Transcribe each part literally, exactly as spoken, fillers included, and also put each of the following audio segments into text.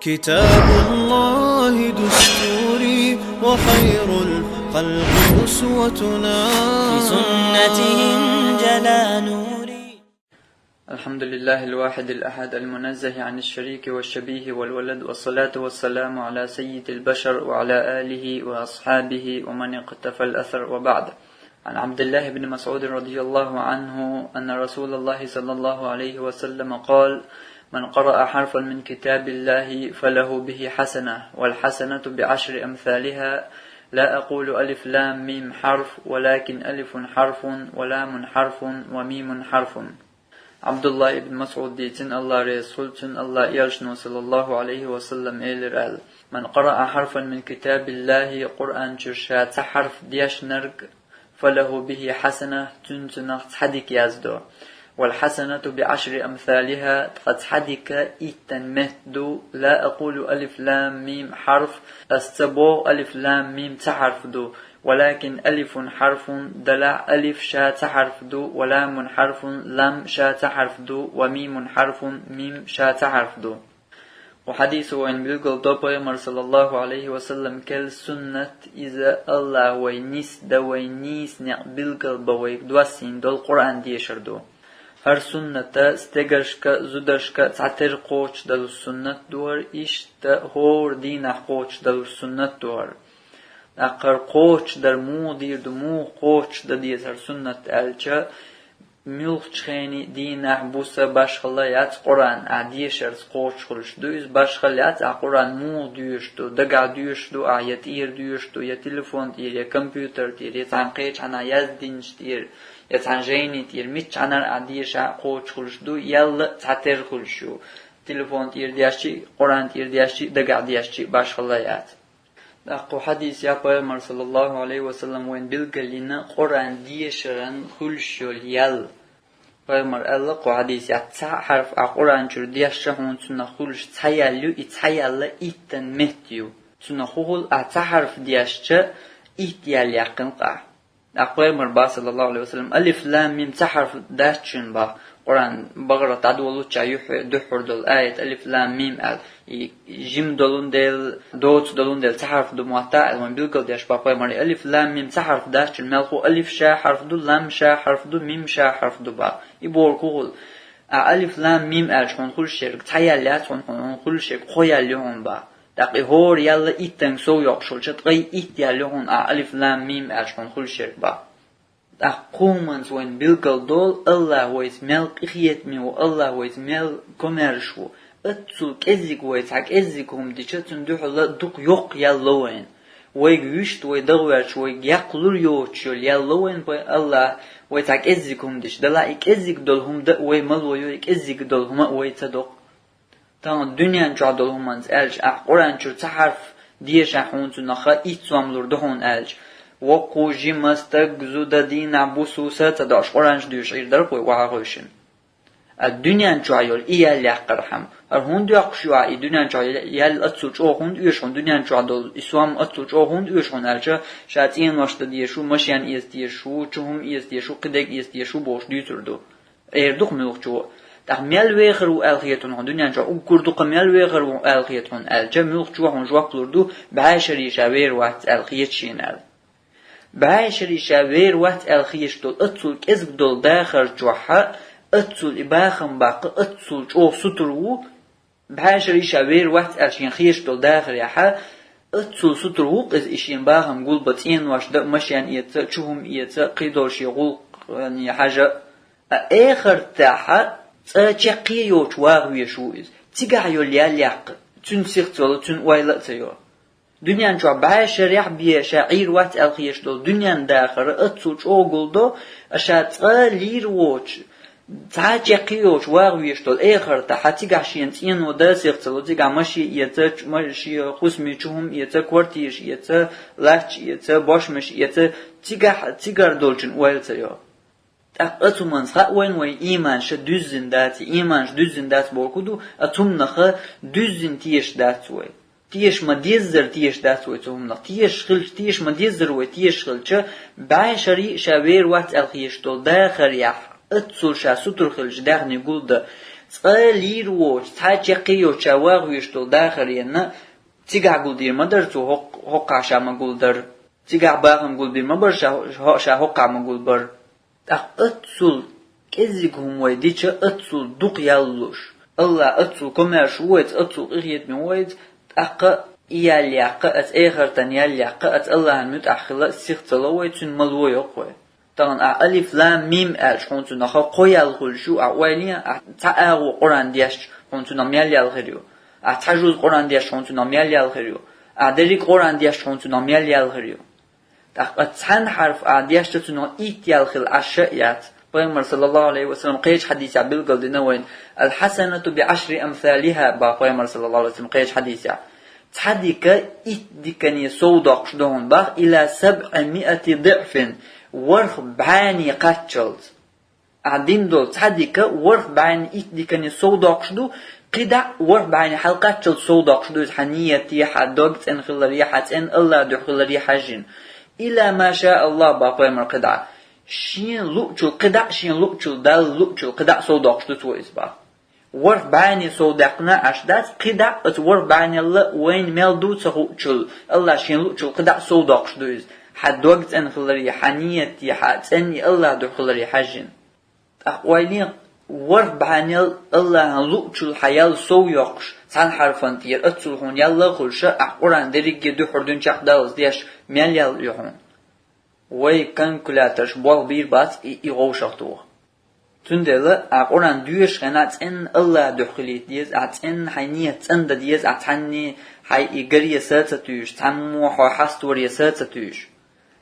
كتاب الله دستوري وخير الخلق أسوتنا. بسنته انجلى نوري. الحمد لله الواحد الأحد المنزه عن الشريك والشبيه والولد، والصلاة والسلام على سيد البشر وعلى آله وأصحابه ومن اقتفى الأثر، وبعد. عن عبد الله بن مسعود رضي الله عنه أن رسول الله صلى الله عليه وسلم قال: من قرأ حرفا من كتاب الله فله به حسنة، والحسنة بعشر أمثالها، لا أقول ألف لام ميم حرف، ولكن ألف حرف، ولام حرف، وميم حرف. Абдулла ибн Масъуд дийцина, Аллах реза хуьлда цунна, Аллах элчано, саллаллаху алейхи ва саллам, элира аьлла: من قرأ حرفا من كتاب الله, Къуръан чуьра ша цхьа хьарф дешнарг, فله به حسنة, цуьнан цунах цхьа дика яздо. والحسنة بعشر أمثالها, ткъа цхьа дика иттан метта ду, لا أقول ألف لام ميم حرف, ас ца боху алиф лам мим цхьа хьарф ду, ولكن ألف حرف, делахь алиф ша цхьа хьарф ду, ولام حرف, лам ша цхьа хьарф ду, وميم حرف, мим ша цхьа хьарф ду. Кху хьадисо вайна билгал до пайхамар, саллаллаху алейхи ва саллам, керла суннат иза, Аллах вай нисда, вай нийса некъ билгал бан вайга доссийна долу Къуръан дешар ду. ХӀара суннат стегаршка, зударшка цхьатерра кхочушдалуш суннат ду хӀара, иштта хӀора дийнахь кхочушдалуш суннат ду хӀара. ТӀаккха хӀара кхочушдар муха дийр ду, муха кхочушдан деза хӀара суннат аьлча, муьлххачу хенахь, дийнахь, буса, башхалла яц, Къуръан ахь дешарца кхочуш хуьлуш ду иза, башхалла яц, ахь Къуръан муха доьшуш ду, дагахь доьшуш ду ахь, я тӀера доьшуш ду, я телефон тӀера, я компьютер тӀера, я цхьана кхечу хьанна яздинчу тӀера, я цхьана жайни тӀера, миччахьанара ахь дешахь а кхочуш хуьлуш ду, ял а цхьатерра хуьлуш ю. Телефон тӀера дешчи, Къуръан тӀера дешчи, дагахь дешчи башхалла яц. ТӀаккха кху хьадисехь пайхамар, саллаллаху алейхи ва саллам, вайна билгалйина Къуръан дешаран хуьлуш йолу ял. Пайхамар аьлла кху хьадисехь: цхьа хьарф ахь Къуръан чуьра дешча, хьуна цунах хуьлуш цхьа ял ю, и цхьа ял иттан метта ю. Цунах хӀун хуьлу, ахь цхьа хьарф дешча, итт ял яьккхина-кх ахь. ТӀаккха пайхамар бах, саллаллаху алейхи ва саллам: алиф лам мим цхьа хьарф дац шуна, бах, Къуръан бакъара дӀадолуччохь юьхь-, дуьххьара долу аят, алиф лам мим аьлла. И жима долун дела, доцу долун дела цхьа хьарф ду мотта аьлла, вайна билгалдеш бах пайхамар: алиф лам мим цхьа хьарф дац шуна, мелхо алиф ша хьарф ду, лам ша хьарф ду, мим ша хьарф ду, бах. И бохург хӀун хуьлу? Ахь алиф лам мим аьлча, хьуна хуьлуш ерг цхьа ял яц хьуна, хьуна хуьлуш ерг кхо ял ю хьуна, бах. ТӀаккха и хӀора ял иттанга сов йоккхуш хилча, ткъе итт ял ю хьуна ахь алиф лам мим аьлча, хьуна хуьлуш ерг, бах. ТӀаккха кху хӀуманца вайна билгал долу, Аллах вайца мел къинхетаме ву, Аллах вайца мел комаьрша ву. Аццул кӀеззиг вай цхьа кӀеззиг хӀума дича, цунна дуьхьал дукха йоккха ял ло вайна. Вайга вуьшта вай дагӀа ваьлча, вайга яккха лур йоцуш йолу ял ло вайна, пай Аллах, вай цхьа кӀеззиг хӀума дича. Делахь и кӀеззиг долу хӀума дан а вай мало йо, и кӀеззиг долу хӀума а вай ца до-кх. Тахана дуьнен чохь долу хӀуманца аьлча, ахь Къуръан чуьра цхьа хьарф дешахь, хьуна цунах итт сом лур ду хьуна аьлча, воккхо, жима, стаг, зуда, дийнахь, буса, са ца дош, Къуръан чу дуьйш Ӏийр дара-кх вай, вахьа гӀевшина. А дуьнен чохь йолу и ял яккхархьама, хӀара хӀунда йоккхуш ю ахь и дуьнен чохь ял, аццул чӀогӀа хӀунда оьшу хьуна, дуьнен чохь долу и сом аццул чӀогӀа хӀунда оьшу хьуна аьлча, ша цӀенош дан дезаш ву, машен эца дезаш ву, чу хӀума эца дезаш ву, кхидерг эца дезаш ву бохуш дуьйцур ду. Эр ду-кх муьлххачо. ТӀаккха мел вехар ву аьлла хета хьуна дуьнен чохь, уггар дукха мел вехар ву аьлла хета хьуна аьлча, муьлххачо хьуна жоп лур ду, бӀе шаре ша вер вац аьлла хета шена аьлла. БӀе шаре ша вер вац аьлла хеташ долу, аццул кӀезиг долу дахар чохь, аццул и бахам баккха, аццул чӀогӀа сутур ву, бӀе шаре ша вер вац аьлла шена хеташ долу дахарехь, аццул сутур ву-кх иза и шен бахам гулбан, цӀенош дан а, машен эца а, чу хӀума эца а, кхидолу шен гӀуллакхе хьажа а. А эхартахь цкъа чаккхе йоцуш вагӀа везаш ву иза. Цигахь йолу ял яккха, цуьнан сих ца ло, цуьнан ойла а ца йо. Дуьнен чохь бӀе шарехь бен ша Ӏийр вац аьлла хеташ долу дуьнен дахар аццул чӀогӀа гулдо, а ша цкъа лийр воцуш, цхьа а чаккхе йоцуш вагӀа везаш долу эхартахь, цигахь шена цӀено дан а сих ца ло, цигахь машен эца, чу-, ма-, шен хӀусаме чу хӀума эца, квартираш эца, лач эца, бошмаш эца, цигахь, цигара долчун ойла ца йо. ТӀаккха оцу хӀуманца хаьа вайна, вайн ийман ша дуьззина дац, ийман ша дуьззина дац бохург ду, оцу хӀуманах дуьззина тешаш дац вай. Теша ма-деззара тешаш дац вай цу хӀуманах. Тешаш хилча, теша ма-деззара вай тешаш хилча, бӀе шаре а ша вер вац аьлла хеташ долу дахарехь, аццул ша сутур хилча, даьхни гулдан, Цкъа лийр воцу, цхьа чекхе йоцуш ша ваха веш долу дахар енна, цигахь гулдийр ма дара цо хӀокх-, хӀокхахь ша ма гулдар. Цигахь бахам гулбийр ма бара ша, хӀо-, ша хӀокхахь ма гулбар. ТӀаккха аццул кӀеззиг хӀума вай дича, аццул дукха ял луш. Аллах аццул комаьрша ву вайца, аццул къинхетаме ву вайца, тӀаккха и ял яккха, аса эхартан ял яккха, аса Аллахьан муьтӀахь хила сих ца ло вай, цуьнан мало йоккху вай. Тахана ахь алиф, лам, мим аьлча хьуна цунах кхо ял хуьлуш ю, ахь ойла е, ахь цхьа агӀо Къуръан дешча хьуна цунах мел ял хир ю. Ахь цхьа жуз Къуръан дешча хьуна цунах мел ял хир ю. Ахь дерриг Къуръан дешча хьуна цунах мел ял хир ю. ТӀаккха цхьана хьарф ахь дешча цунах итт ял хила Ӏаш а яц. Пайхамар, саллаллаху алейхи ва саллям, кхечу хьадисехь билгалдина вайна: «Ал-хьасанату би Ӏашри амсалиха», бах Пайхамар, саллаллаху алейхи ва саллям, кхечу хьадисехь. Цхьа дика итт дикане сов доккхуш ду хьуна, бах, «ила сабъи миати диъфин», ворхӀ бӀаьне кхаччалц. Ахь дина долу цхьа дика ворхӀ бӀаьне итт дикане сов доккхуш ду, кхидӀа а ворхӀ бӀаьне хьалакхаччалц сов доккхуш ду иза хьан нийяте, хьан дог цӀена хиларе, хьан цӀена Аллах дуьхьа хиларе хьаьжжина. «Ила ма ша Аллах», бах Пайхамар, кхидӀа. Шен луучул, кхидӀа а шен луучул, Далла луучул, кхидӀа а сов доккхуш ду цо иза, бах. ВорхӀ бӀаьне сов даьккхина Ӏаш дац, кхидӀа а оцу ворхӀ бӀаьнелла вайна мел ду ца хуучул, Аллах шен луучул кхидӀа а сов доккхуш ду иза, хьан дог цӀена хиларе, хьан нийяте, хьан цӀена и Аллах дуьхьа хиларе хьаьжжина. ТӀаккха ойла е, ворхӀ бӀаьнел Аллахьан луучул хьан ял сов йоккхуш, цхьана хьарфан тӀера аццул хьуна ял а хуьлуш, ахь Къуръан дерриге дуьххьара дуьнчохь даллалц деш мел ял ю хьуна. Вай калькуляторш болх бийр бац и, и вовшах тоха. Цундела ахь Къуръан доьшучу хенахь цӀенна Аллах дуьхьа хилийта деза, ахь цӀенна хьайн нийят цӀандан деза, ахь цхьанне хьайн и гаре са ца туьйсуш, цхьаммо хьо хьаставаре са ца туьйсуш.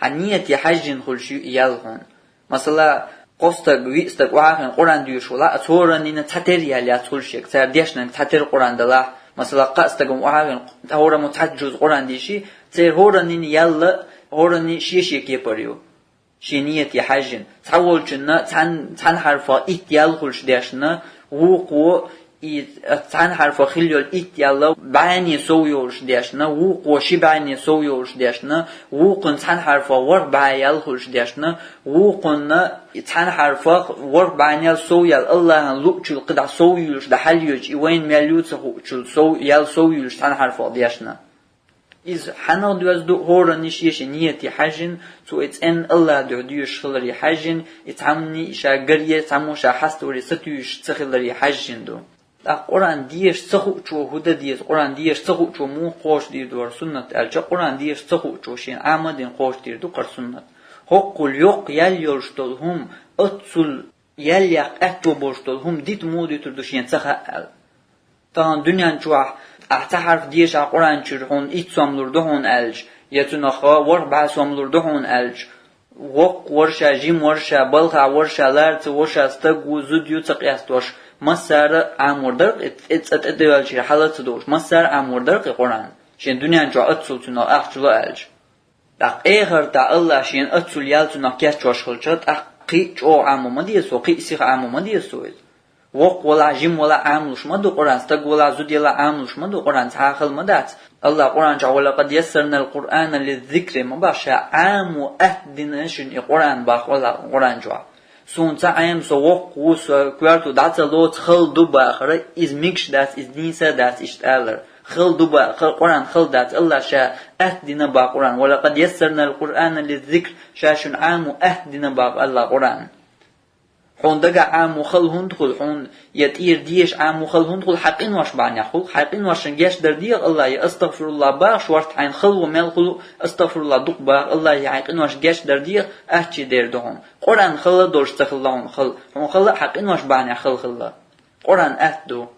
Хьан нийяте хьаьжжина хуьлуш ю и ял хьуна. Масала, кхо стаг, виъ стаг охьахиъна Къуръан доьшуш валахь, аса хӀораннина цхьатера ял яц хуьлуш ерг, цара дешнарг цхьатера Къуръан далахь, масала, кхаа стагана охьахиъна хӀораммо цхьа жуз Къуръан дийши, церан хӀораннина ял а, хӀораннина шен-шен кепара ю. Шен нийяте хьаьжжина. Цхьаволчунна цхьан-, цхьана хьарфах итт ял хуьлуш дешна, вукхо и цхьана хьарфах хилла йолу итт ял бӀаьне сов йолуш дешна, вукхо ши бӀаьне сов йолуш дешна, вукхунна цхьана хьарфах ворхӀ бӀаь ял хуьлуш дешна, вукхунна и цхьана хьарфах ворхӀ бӀаьнел сов ял Аллахьан луучул кхидӀа сов юьлуш дӀа хьалйоьцу, и вайна мел ю ца хуучул сов, ял сов юьлуш цхьана хьарфах дешна. Иза хьанал доьзна ду, хӀоранниш ешан нийяте хьаьжжина, цо и цӀенна Аллах дуьхьа доьшуш хиларе хьаьжжина, и цхьамне ша гаре, цхьаммо ша хьаставаре сатуьйсуш ца хиларе хьаьжжина ду. ТӀаккха Къуръан деша ца хуучо хӀун дан деза, Къуръан деша ца хуучо муха кхочушдийр ду хӀара суннат аьлча, Къуръан деша ца хуучо шена Ӏама а дина кхочушдийр ду хӀара суннат. ХӀоккхул йоккха ял йолуш долу хӀума, оццул ял яккха аьтто болуш долу хӀума дита муха дуьтур ду шена ца хаьа аьлла. Тахана дуьнен чохь ахь цхьа хьарф дешахь Къуръан чуьра хьуна итт сом лур ду хьуна аьлча, я цунах ворхӀ бӀе сом лур ду хьуна аьлча, воккха вара ша, жима вара ша, балхахь вара ша, лара ца вара ша, стаг ву, зуда ю ца къестош, массара а Ӏамор дара-кх и, тӀе-, цӀа тӀедоьллачуьра хьала а ца долуш, массара а Ӏамор дара-кх и Къуръан, шен дуьнен чохь оццул цунах ахча ло аьлча. ТӀаккха эхартахь Аллах шена оццул ял цунах кечдеш хилча, тӀаккха кхин а чӀогӀа Ӏамо ма деза цо, кхин а сиха Ӏамо ма деза цо иза. Воккха валахь, жима валахь Ӏамалуш ма ду Къуръан, стаг валахь, зуда елахь Ӏамалуш ма ду Къуръан, цхьа а хала ма дац. Аллах Къуръан чохь: «Ва лакъад яссарнал Къуръана лиззикри», ма бах, ша Ӏамо атта дина шуна и Къуръан, бах Аллах Къуръан чохь. Суна ца Ӏема, со воккха ву, со коьрта ву, дӀа ца лоцу хала ду бахара, иза мегаш дац, иза нийса а дац иштта алар. Хала ду бахара, Къуръан хала дац, Аллах ша атта дина бах Къуръан. «Ва лакъад яссарнал Къуръана лиззикр», ша шуна Ӏамо атта дина бах Аллах Къуръан. Хьуна дагахь Ӏамо хала хӀунда хуьлу, хьуна я тӀера деша Ӏамо хала хӀунда хуьлу, хьайн къинош бахьанехь хуьлу, хьайн къиношна гечдар деха Аллахе, астагфируллах баха, шортта хьайна хала ву мел хуьлу, астагфируллах дукха баха, Аллахе хьайн къиношна гечдар деха, аттаче дер ду хьуна. Къуръан хала долуш ца хилла хьуна хала, хьуна хала а хьайн къинош бахьанехь хала хилла. Къуръан атта ду.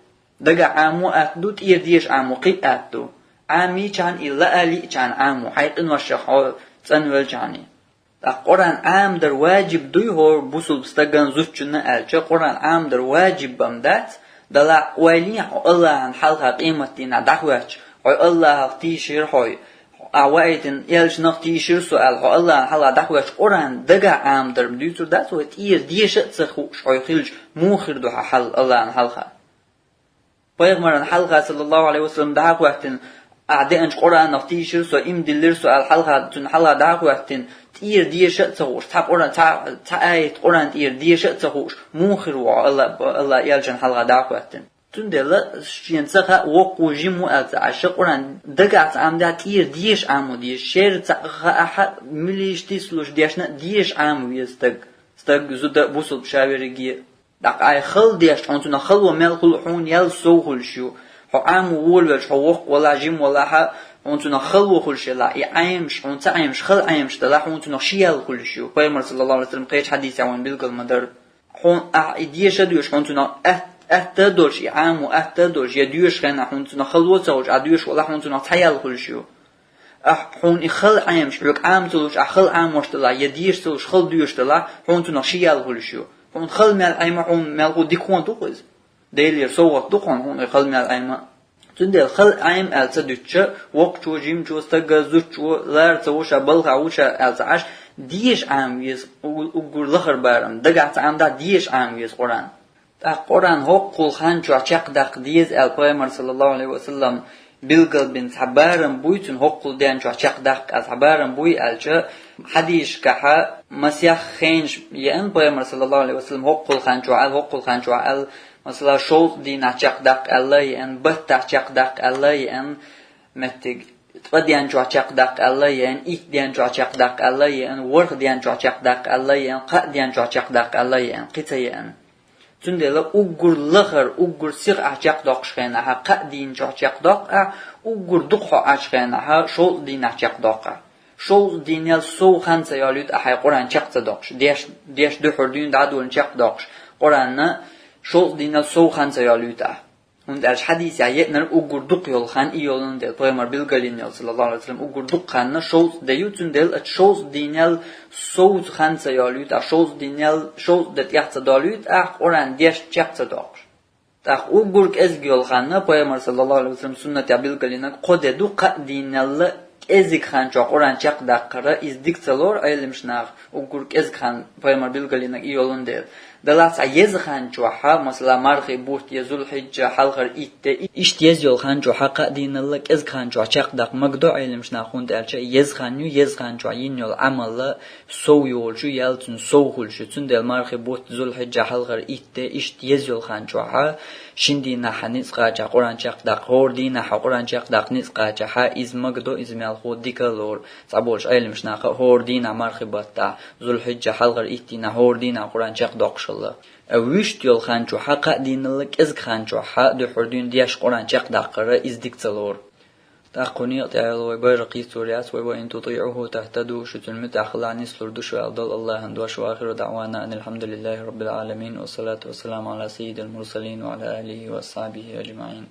Дагахь Ӏамо атта ду, тӀера деша Ӏамо кхин а атта ду. Ӏамийчхьана и лаа лиъчхьана Ӏамо, хьайн къиношех хьо цӀанвелчхьана. ТӀаккха Къуръан Ӏамадар ваджиб дуй хӀора бусулба стагана, зудчунна аьлча, Къуръан Ӏамадар ваджиб-м дац, далахь ойла е, хьо Аллахьан хьалха къематдийнахь дӀахӀоьттича, хьо Аллахьах тийшира хьо, ахь ваийтина элчанах тийшира со аьлла, хьо Аллахьан хьалха дӀахӀоьттича, Къуръан дагахь Ӏамадар-м дуьйцур дац вай, тӀера деша а ца хууш хьо хилча, муха хир ду хьан хьал Аллахьан хьалха? Пайхамаран хьалха, саллаллаху алейхи ва саллям, дӀа а хӀоьттина, Ахь деанчу Къуръанах тийшира со, им диллира со аьлла, хьалха, цунна хьалха дӀа а хӀоьттина, тӀера деша а ца хууш, цхьа Къуръан, цхьа, цхьа аят Къуръан тӀера деша а ца хууш, муха хир ву хьо, Алла, Алла элчанна хьалха дӀа а хӀоьттина. Цундела шена ца хаьа, воккха ву, жима ву аьлла ца Ӏаш, Къуръан дагахь ца Ӏамадахь, тӀера деша Ӏамо деза. Шера ца хаьа, муьлхха а тислуш дешна а деша Ӏама веза стаг. Стаг, зуда, бусулба ша верриге. ТӀаккха ахь хала дешча, хьуна цунах хало мел хуьлу, хьуна ял сов хуьлуш ю. Хьо Ӏамо волавелча, хьо воккха валахь, жима валахь, хьуна цунах хало хуьлуш елахь, и Ӏемаш, хьуна ца Ӏемаш, хала Ӏемаш делахь, хьуна цунах ши ял хуьлуш ю. Пайхамар, саллаллаху Ӏалайхи ва саллам, кхечу хьадисехь вайна билгал ма-дарра. Хьуна ахь и деша а доьшуш, хьуна цунах атта, атта а долуш, и Ӏамо атта а долуш, я доьшучу хенахь хьуна цунах хало а ца хуьлуш, ахь доьшуш валахь, хьуна цунах цхьа ял хуьлуш ю. Ахь хьуна и хала Ӏемаш, хьоьга Ӏама ца луш, ахь хала Ӏамош делахь, я деша ца луш, хала доьшуш делахь, хьуна цунах ши ял хуьлуш ю. Хьуна хала мел Ӏема, хьуна мелхо дика хӀума ду-кх иза. Делера совгӀат ду-кх хьуна, хьуна и хала мел Ӏема. Цундела хала Ӏема аьлла ца дуьтуш, воккхачо, жимачо, стага, зудчо, лара ца ву ша, балхахь ву ша аьлла ца Ӏаш, деша Ӏама веза у-, уггар лахара барам, дагахь ца Ӏамадахь, деша Ӏама веза Къуръан. ТӀаккха Къуръан хӀоккхул хан чохь чекхдаккха деза аьлла, Пайхамар, саллаллаху Ӏалайхи ва саллам, билгал бина цхьа барам буй, цуьнан хӀоккхул ден чохь чекхдаккха аьлла цхьа барам буй аьлча, хьадисашкахь масех хенаш еана Пайхамар, саллаллаху Ӏалайхи ва саллам, хӀоккхул хан чохь аьлла, хӀоккхул хан чохь аьлла, масала, шовзткъа дийнахь чекхдаккха аьлла а еана, баттахь чекхдаккха аьлла а еана, меттиг, ткъа ден чохь чекхдаккха аьлла а еана, итт ден чохь чекхдаккха аьлла а еана, ворхӀ ден чохь чекхдаккха аьлла а еана, кхаа ден чохь чекхдаккха аьлла а еана, кхин ца еана. Цундела уггар лахара, уггар сиха ахь чекхдоккхуш хенахь, кхаа дийна чохь чекхдоккху ахь, уггар дукха хьо Ӏаш хенахь, шовзткъа дийнахь чекхдоккху ахь. Шовзткъа дийнел сов хан ца йолуьйту ахь хьайн Къуръан чекх ца доккхуш, деш, деш дуьххьара дуьйна дӀадолийна чекхдоккхуш, Къуръанна шовзткъа дийнел сов хан ца йолуьйту ахь. ХӀунда аьлча хьадисехь еанарг уггар дукха йолу хан и йолун дела, пайхамар билгалйина йолу, саллаллаху Ӏалайхи ва саллам, уггар дукха хан шовзткъа де ю, цундела ацу шовзткъа дийнел сов хан ца йолуьйту ахь, шовзткъа дийнел шовзткъа де тӀехь ца долуьйту ахь, Къуръан деш чекх ца доккхуш. ТӀаккха уггар кӀезиг йолу хан, пайхамар, саллаллаху Ӏалайхи ва саллам, суннатехь билгалйинарг кхо де ду, кхаа дийнел кӀезиг хан чохь Къуръан чекхдаккхара, иза дика ца лору Ӏеламнаха, уггар кӀезиг хан пайхамар билгалйинарг и йолун дела. Делахь цхьа еза хан чохь, масала, мархи бутт я зулхьиджа хьалхара итт де, иштта еза йолу хан чохь кхаа дийнал кӀезиг хан чохь чекхдаккха магадо Ӏеламнаха, хӀунда аьлча еза хан ю, еза хан чохь йина йолу Ӏамал сов йолуш ю, ял цуьнан сов хуьлуш ю. Цундела мархи бутт, зулхьиджа хьалхара итт де, иштта еза йолу хан чохь, шина дийнахь ницкъ кхачахь Къуръан чекхдаккха, хӀора дийнахь Къуръан чекхдаккха ницкъ кхачахь, иза магадо, иза мелхо дика а лору. Цхьаболчу Ӏеламнаха хӀора дийнахь мархи баттахь, зулхьиджа хьалхара итт дийнахь, хӀора дийнахь Къуръан чекхдоккхушалла. Вуьшта йолу хан чохь, кхаа дийнал кӀезиг хан чохь, дуьххьара дуьйна деш Къуръан чекхдаккхара, иза дика ца лору. ТӀаккха кху некъа тӀехь йолу вай байракх йицлур яц вай: «وإن تطيعوه تهتدوا», шу цуьнан муьтӀахь хилахь, нислур ду шу аьлла долу. АллахӀан дош ва آخر دعوانا أن الحمد لله رب العالمين، والصلاة والسلام على سيد المرسلين وعلى آله وأصحابه أجمعين.